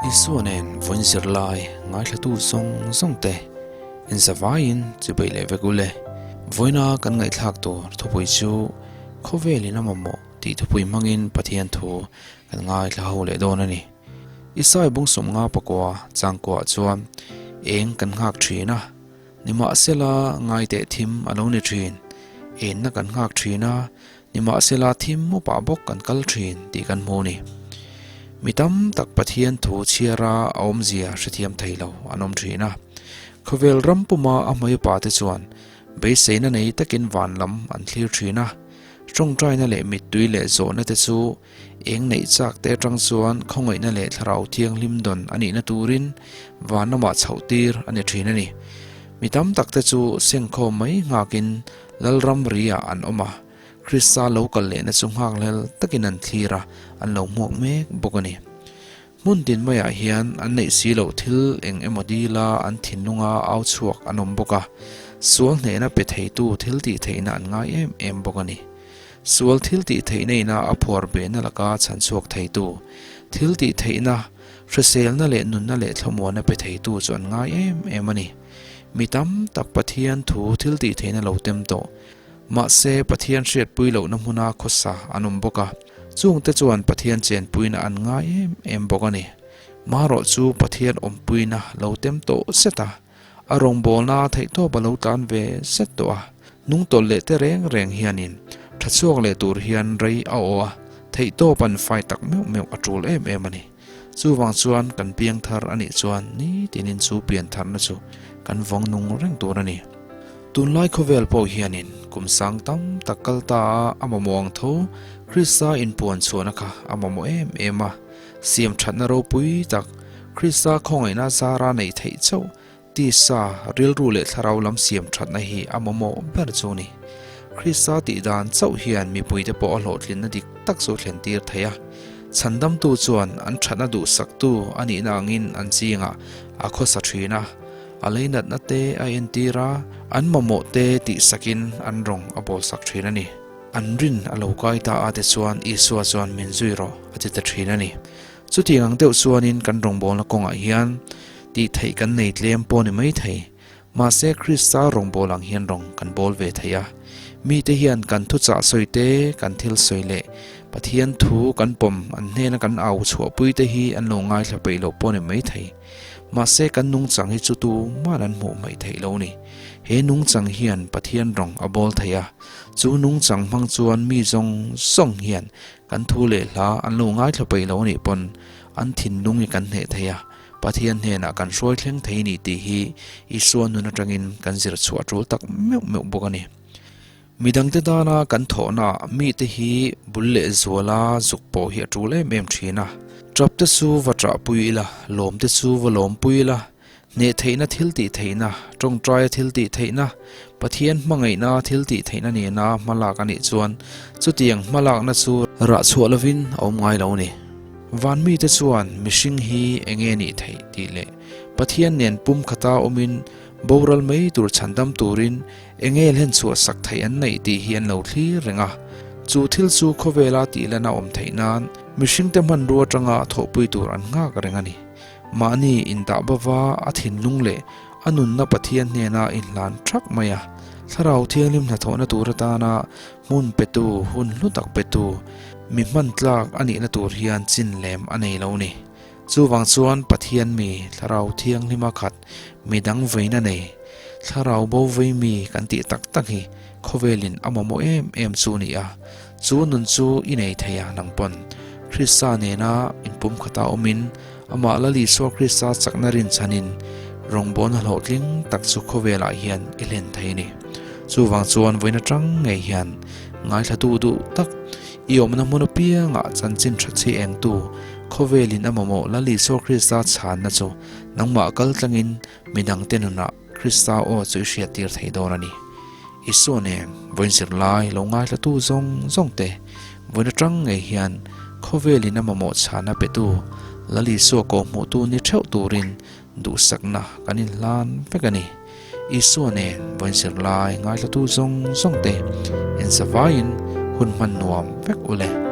Isua nen vawiin zirlai ngaithlatu zawng zawng te inzavaiin chibai leh vek ule. Vawiina kan ngaihthlak tur thupui chu khawvelin a mamawh tih thupui hmangin Pathian thu kan ngaithla ho leh dawn a ni. Isai bung sawmnga pakua changkuah chuan eng kan nghak thin a. Nimahsela ngaiteh thim a lo ni thin. Enna kan nghak thin a, nimahsela thim mupah bawk kan kal thin tih kan hmu a ni. Mi tam tak Pathian thu chhiara a awmzia hrethiam thei lo an awm thin a. Khawvel ram puma a hmeipa te chuan beiseina nei takin van lam an thlir thin a. Tawngtaina leh mittui leh zawhna te chu Eng neih chak te atang chuan khawngaihna leh thlarau thianghlim dawn a nihna turin van lamah chhoh tir a ni thin a ni. Mi tam tak te chu sengkhawm mai nghakin Lalram ri-ah an awm a, Krista lo kal lehna chu nghakhlel takin an thlir a, an lo hmuak mek bawk a ni. Hmun tin maiah hian an neih si loh thil eng emaw dila an thinlunga au chhuak an awm bawk a, sual hnehna pe theitu thil tih theihna an ngai em em bawk a ni. Sual thil tih theihna ina a phuar behna laka chhan chhuak theitu, thil tih theihna, hriselna leh nunna leh thlamuanna pe theitu chu an ngai em em a ni. Mi tam tak Pathian thu thil tih theihna lo tem tawh. Mahse, Pathian hriatpui lohna hmuna khawsa an awm bawk a, chungte chuan Pathian chenpuina an ngai em em bawk a ni. Marawh chu Pathian awmpuina lo tem tawh zet a, A rawngbawlna theihtawp a lo tlan ve zet tawh a, hnungtawlh leh te reng reng hianin tha chhuak leh tur hian rei a aw a, theihtawp an fai tak meuh meuh a tul em em a ni. Chuvang chuan kan piang thar a nih chuan nitinin chu pian tharna chu kan vawng nung reng tur a ni. Tunlai khawvel pawh hianin kum sang tam tak kal ta a a mamawh ang tho Krista inpuan chhuahna kha a mamawh em em a, Siam thatna ropui tak, Krista khawngaihna zara neih theih chauh, tisa, rilru leh thlarau lam siam thatna hi a mamawh ber chu a ni. Krista tih dan chauh hian mipuite pawh a hlawhtlinna dik tak chu thlen tir thei a. Chhandamtu chuan an thatna duhsaktu a nihna angin an zingah a khawsa thin a, a leinatna te a entir a, an mamawh te tihsakin an rawng a bawlsak thin a ni. An rin a lo kai ta a te chuan Isua chuan min zui rawh a ti ta thin a ni. Chutiang ang deuh chuanin kan rawngbawlna kawngah hian tih theih kan nei tlem pawh ni mai thei. Mahse Krista rawngbâwl ang hian rawng kan bâwl ve thei a. Mite hian kan thuchah sawi te, kan thil sawi leh Pathian thu kan pawm an hnena kan au chhuahpui te hi an lo ngaithla peih loh pawh ni mai thei. Mahse kan nungchang hi chu tuman an hmuh hmaih theih lo ni. He nungchang hian Pathian rawng a bâwl thei a. Chu nungchang hmang chuan mi zawng zawng hian kan thu leh hla an lo ngaithla peih lo anih pawn an thinlung hi kan hneh thei a, Pathian hnenah kan hruai thleng thei ni tih hi Isua nun atangin kan zir chhuah tul tak meuh meuh bawk a ni. Midangte tana kan thawhnaah mite hi bul leh zuala zuk pawh hi a tul em em thin a. Tap te chu va ṭahpui ila, lawm te chu va lawmpui ila, Hneh theihna thil tih theihna, tawngtaia thil tih theihna, Pathian hmangaihna thil tih theihna nena hmalak a nih chuan chutiang hmalakna chu rah chhuah lovin a awm ngai lo a ni. Van mite chuan mihring hi eng nge nih theih tih leh Pathian nen pum khata awmin boral mai tur chhandam turin eng nge hlen chhuah sak theih an neih tih hi an lo thlir reng a. Chu thil chu khawvela tih lana awm theih nan mihringte hmanrua atanga thawhpui tur an nghak reng a ni. Mahni indah bova a thinlung leh a nunna Pathian hnena inhlan thak mai a, Thlarau Thianghlim hnathawhna tur atana hmun petu, hun hlu tak petu, mi hman tlak a nihna tur hian chin lem a nei lo ni. Chuvang chuan Pathian mi, Thlarau Thianghlima khat, mi dang veina nei, Thlarau bo vei mi kan tih tak tak hi khawvelin a mamawh em em chu ni a, chu nun chu i nei thei a nang pawn Krista nena inpumkhata awmin amah Lal Isua Krista chakna rinchhanin rawngbawlna hlawhtling tak chu khawvelah hian i hlen thei a ni. Chuvang chuan vawiin atang ngei hian ngaithlatu duh tak i awmna hmun apiangah chanchin tha chhi engtu khawvelin a mamawh Lal Isua Krista chhanna chu nangmah kal tlangin midangte nunah Krista aw chu i hriattir thei dawn a ni. Isua nen vawiin zirlai lo ngaithlatu zawng zawng te vawiin atang ngei hian khawvelin a mamawh chhana petu Lal Isua kawhhmuhtu ni theuh turin duhsakna kan inhlan vek a ni. Isua nen vawiin zirlai ngaithlatu zawng zawng te inzavaiin hun hman nuam vek u le.